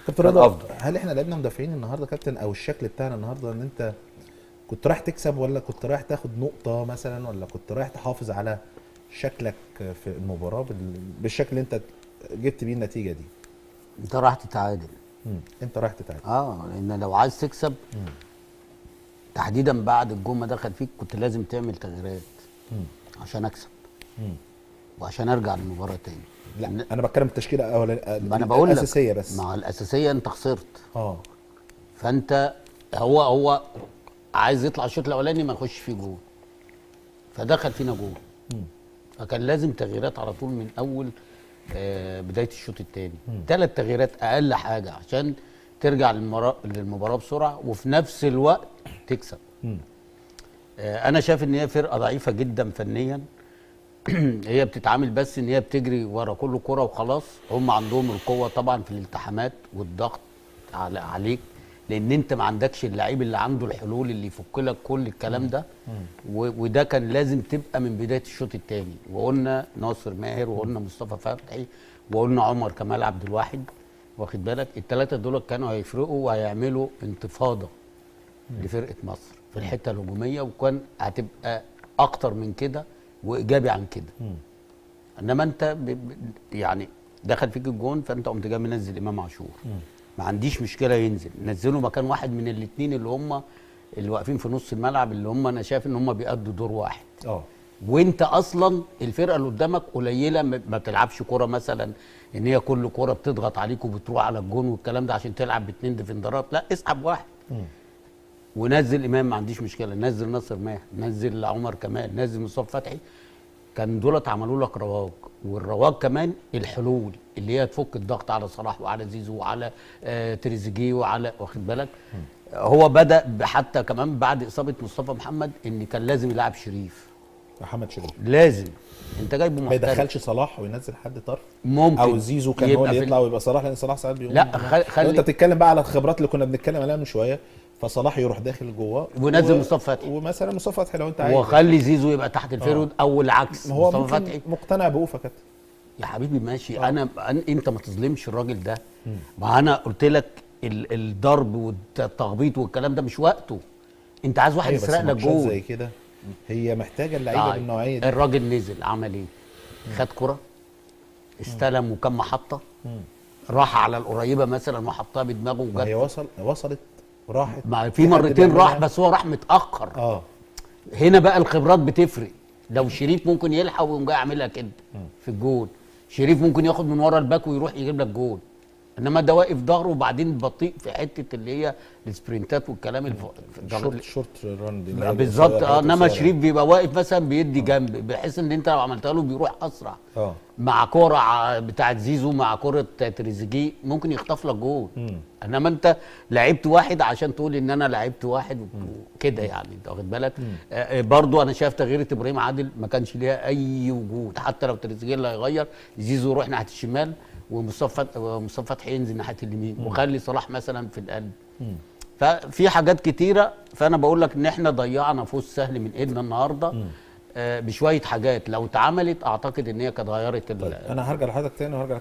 كابتن كان رضا، افضل. هل احنا لعبنا مدافعين النهارده كابتن، او الشكل بتاعنا النهارده ان انت كنت رايح تكسب، ولا كنت رايح تاخد نقطة مثلا، ولا كنت رايح تحافظ على شكلك في المباراة بالشكل اللي انت جبت بيه النتيجة دي؟ انت رايح تتعادل. انت رايح تتعادل. لان لو عايز تكسب تحديدا بعد الجون ما دخل فيك كنت لازم تعمل تغييرات عشان اكسب وعشان ارجع للمباراة تاني. لا، انا بتكلم التشكيلة الاولانية. ما انا بقول لك الاساسية بس. مع الاساسية انت خسرت. فانت هو عايز يطلع الشوط الاولاني ما يخش فيه جول، فدخل فينا جول، فكان لازم تغييرات على طول من اول بداية الشوط الثاني. 3 تغييرات اقل حاجة عشان ترجع للمباراة بسرعة وفي نفس الوقت تكسب. انا شايف ان هي فرقه ضعيفة جدا فنيا. هي بتتعامل بس ان هي بتجري ورا كل كره وخلاص. هم عندهم القوة طبعا في الالتحامات والضغط عليك، لان انت ما عندكش اللعيب اللي عنده الحلول اللي يفك لك كل الكلام ده. وده كان لازم تبقى من بداية الشوط الثاني. وقلنا ناصر ماهر، وقلنا مصطفى فتحي، وقلنا عمر كمال عبد الواحد، واخد بالك؟ الثلاثة دول كانوا هيفرقوا وهيعملوا انتفاضة لفرقة مصر في الحتة الهجومية، وكان هتبقى اكتر من كده وايجابي عن كده. انما انت يعني دخل فيك الجون، فانت قمت جاي منزل امام عاشور. ما عنديش مشكلة ينزل، نزله مكان واحد من الاثنين اللي هم اللي واقفين في نص الملعب، اللي هم انا شايف ان هم بيأدوا دور واحد. وانت اصلا الفرقة اللي قدامك قليله، ما بتلعبش كورة مثلا ان هي كل كورة بتضغط عليك وبتروح على الجون والكلام ده عشان تلعب باثنين defender ات. لا، اسحب واحد ونزل امام، ما عنديش مشكلة، نزل ناصر ماهر، نزل عمر كمال، نزل مصطفى فتحي. كان دولت عملوا لك رواج، والرواج كمان الحلول اللي هي تفك الضغط على صلاح وعلى زيزو وعلى تريزيجيه وعلى، واخد بالك؟ هو بدا حتى كمان بعد اصابه مصطفى محمد ان كان لازم يلعب شريف، محمد شريف لازم. انت جايبه ما محترف، يدخلش صلاح وينزل حد طرف، ممكن او زيزو كان هو يبقى اللي في يطلع ويبقى صلاح، لان صلاح ساعات بيقوم. لا، لو انت بتتكلم بقى على الخبرات اللي كنا بنتكلم عليها من شوية، فصلاح يروح داخل جوه ونزل مصطفى فتحي. ومثلا مصطفى فتحي لو انت عايز، وخلي زيزو يبقى تحت ال forward او العكس. ما هو مصطفى ممكن فتحي مقتنع بأوفا كابتن. يا حبيبي ماشي. انت ما تظلمش الراجل ده. ما انا قلت لك الضرب والتخبيط والكلام ده مش وقته. انت عايز واحد أيوة، بس يسرق لك ماتشات جول زي كده هي محتاجه اللعيبة طيب. بالنوعيه دي. الراجل نزل عمل ايه؟ خد كرة، استلم وكم محطة، راح على القريبة مثلا وحطها بدماغه ما هي وجت. وصلت راحت. ما في حد مرتين راح بيعملها. بس هو راح متاخر. هنا بقى الخبرات بتفرق. لو شريف ممكن يلحق ويقوم جاي عاملها كده في الجول، شريف ممكن ياخد من ورا ال back ويروح يجيب لك جول، انما ده واقف ظهره وبعدين بطيء في حتة اللي هي ال sprint ات والكلام short run دي اللي هي بالظبط. القصيرة، الحاجات انما القصيرة. شريف بيبقى واقف مثلا بيدي جنب، بحيث ان انت لو عملتها له بيروح اسرع. مع كورة بتاعت زيزو، مع كورة تريزيجيه ممكن يخطف لك جول. انما انت لعبت واحد عشان تقول ان انا لعبت واحد وكده، يعني انت واخد بالك؟ برضو انا شايف تغيير ابراهيم عادل ما كانش ليها اي وجود، حتى لو تريزيجيه اللي هيغير زيزو يروح ناحية الشمال ومصطفى فتحي ينزل ناحية اليمين، وخلي صلاح مثلا في القلب. ففي حاجات كتيرة. فانا بقول لك ان احنا ضيعنا فوز سهل من ايدنا النهارده بشوية حاجات لو اتعملت اعتقد ان هي كانت غيرت طيب انا هرجع لحضرتك تاني وهرجع